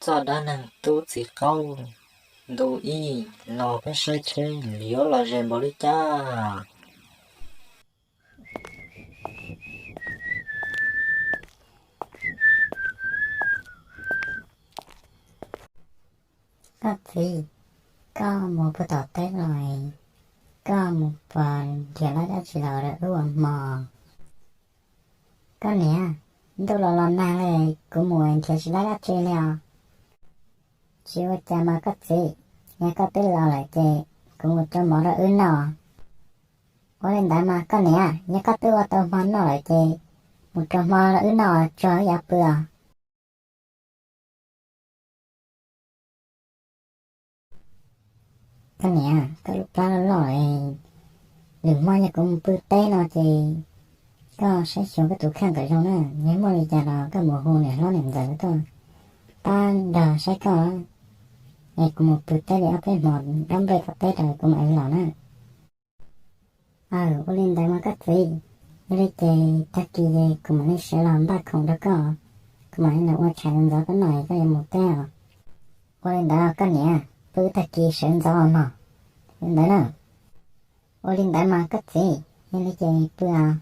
txoj dab neeg tub txiv qaub ntu ib, los peb saib seb nws yuav los ze npaum li cas. Koj txiv, koj mus puag tom teb los, koj mus puas nrhiav lab dab tsi los rau wb ua hmo? Koj niam, ntuj los los nag li, kuv mus nrhiav tsis lab dab tsi li os. Tsis ua cas mas koj txiv, yog koj twb los lawm ces kuv mus rau mov rau wb noj. Ua li ntawd mas koj niam, yog koj twb ua tau hmo noj lawm ces mus rau hmo rau wb noj tso wb yuav pw os. Koj niam, koj lub plab loj loj, lwm hmo yog kuv mus pw teb no ces koj saib xyuas koj tus kheej kom zoo na, yog muaj li cas los koj mus hu niam hlob niam ntxawm tuaj pab nrog saib koj. Es kuv mus pw teb li ob peb hmo, dob nplej tom teb rau kuv mam li los na. Aw, ua li ntawd mas koj txiv, yog li ces tag kis ces kuv mam li sawv los npaj khoom rau koj, kuv mam li los ua tshais ntxov koj noj koj yuav mus teb os. Ua li ntawd koj niam, pw tag kis sawv ntxov mog. Li ntawd na. Ua li ntawd mas koj txiv, yog li ces pw os.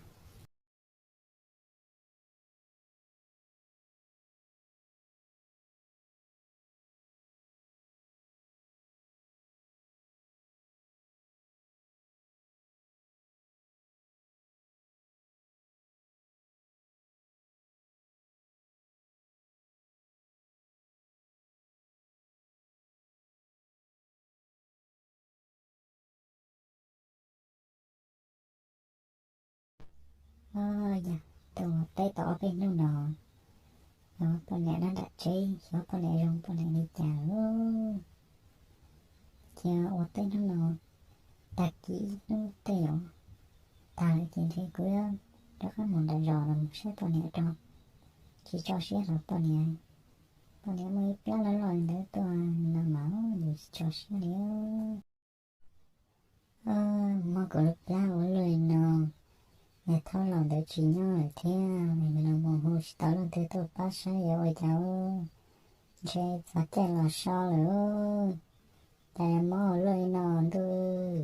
Yog tus teb tau ob peb hnub no, xyov poj niam nyob nram tsev, xyov poj niam zoo poj niam li cas lawm. Cia ua teb hnub no, tag kis ib hnub tej zaum tag lawm ces ntshe kuv rov qab mus nram zos los saib poj niam rau. Tsis tso siab los poj niam, poj niam muaj ib plab loj loj li ntawd tuaj no mas yus tsis tso siab li. Mob kuv lub plab ua luaj li no, niag thaub laus ntawd tsis nyob lawm thiab, nws los mus hu tsis tau leej twg tuaj pab saib yuav ua cas. Ntshe txog caij los so lawm, cas yuav mob ua luaj li no ntuj,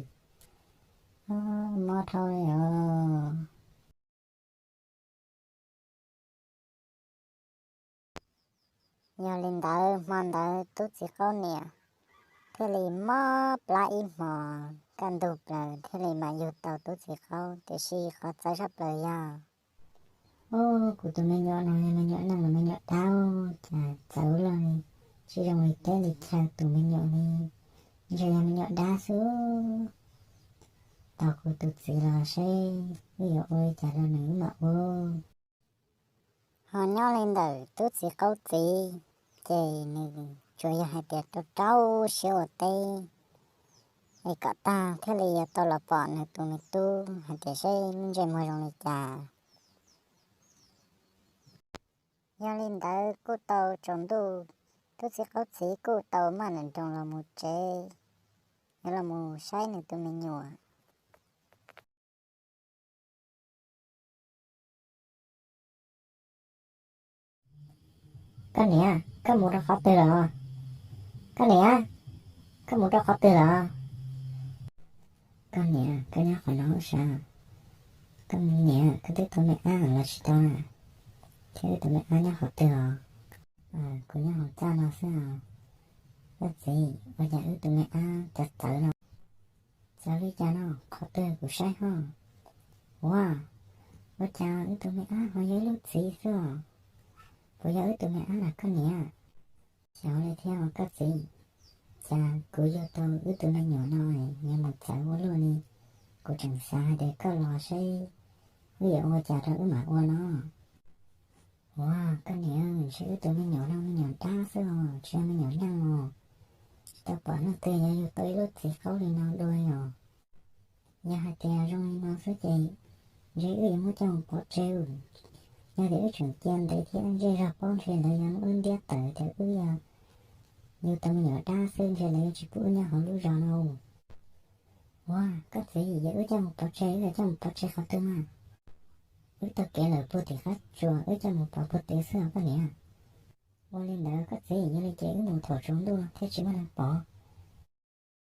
mob dhau li os. Yog li ntawd hmo ntawd tub txiv qaub niam thiaj li mob plab ib hmo, kaj ntug plaws thiaj li mam yug tau tub txiv qaub, tiam sis qhov txawv tshaj plaws yog, ub, kuv tus me nyuam no yog me nyuam neeg los me nyuam dab, cas txawv luaj li, tsis zoo li teb li chaw tus me nyuam li, ntshe yog me nyuam dab xwb. Tos kuv tus txiv los seb wb yuav ua li cas rau nws wb mam ua. Ho nyob li ntawm tub txiv qaub txiv, ces nws tsuas yog hais tias rau rau siab ua teb es kom tag thiaj li yuav tau los pom nws tus me tub hais tias seb lub ntsej muag zoo li cas. Yog li ntawd kuj tau tsaus ntuj, tub txiv qaub txiv kuj tau maj nroos los mus tsev, yuav los mus saib nws tus me nyuam. Koj niam, koj mus rau qhov twg lawm? Koj niam, koj mus rau qhov twg lawm? Koj niam, koj nyob qhov no sav? Koj niam, koj twb tau me ab los tsis tau na? Thiab wb tus me ab nyob qhov twg os? Kuv nyob hauv txaj no xwb os. Koj txiv, ua cas wb tus me ab txawv txawv no? Txawv li cas no, qhov twg kuv saib ho. Ua, ua cas wb tus me ab ho yog ib lub txiv xwb os? Puas yog wb tus me ab los koj niam? Xyov li thiab os koj txiv, cas kuv yug tau wb tus me nyuam no yuav mus txawv ua luaj li. Kuv tseem xav hais tias koj los seb wb yuav ua cas rau wb mam ua no. Ua, koj niam, ntshe wb tus me nyuam no me nyuam dab xwb os, tsis yog me nyuam neeg os. Tsis tau pom leej twg yuav yug tau ib lub txiv qaub li no dua li os. Yog hais tias zoo li no xwb ces ntshe wb yuav muab coj mus pov tseg. Yog tias wb tseem cia ntev thiab zej zog paub ntshe lawv yuav muab wb ntiab tawm tias wb yug tau me nyuam dab xwb, ntshe lawv yuav tsis pub wb nyob hauv lub zos no. Ua, koj txiv, yog wb coj mus pov tseg, wb yuav coj mus pov tseg qhov twg mas? Wb taug kev lawm puag tim qab tsuas, wb coj mus pov puag tid xwb os koj niam. Ua li ntawd koj txiv, yog li ces wb mus thaum tsaus ntuj thiab tsis muaj neeg pom.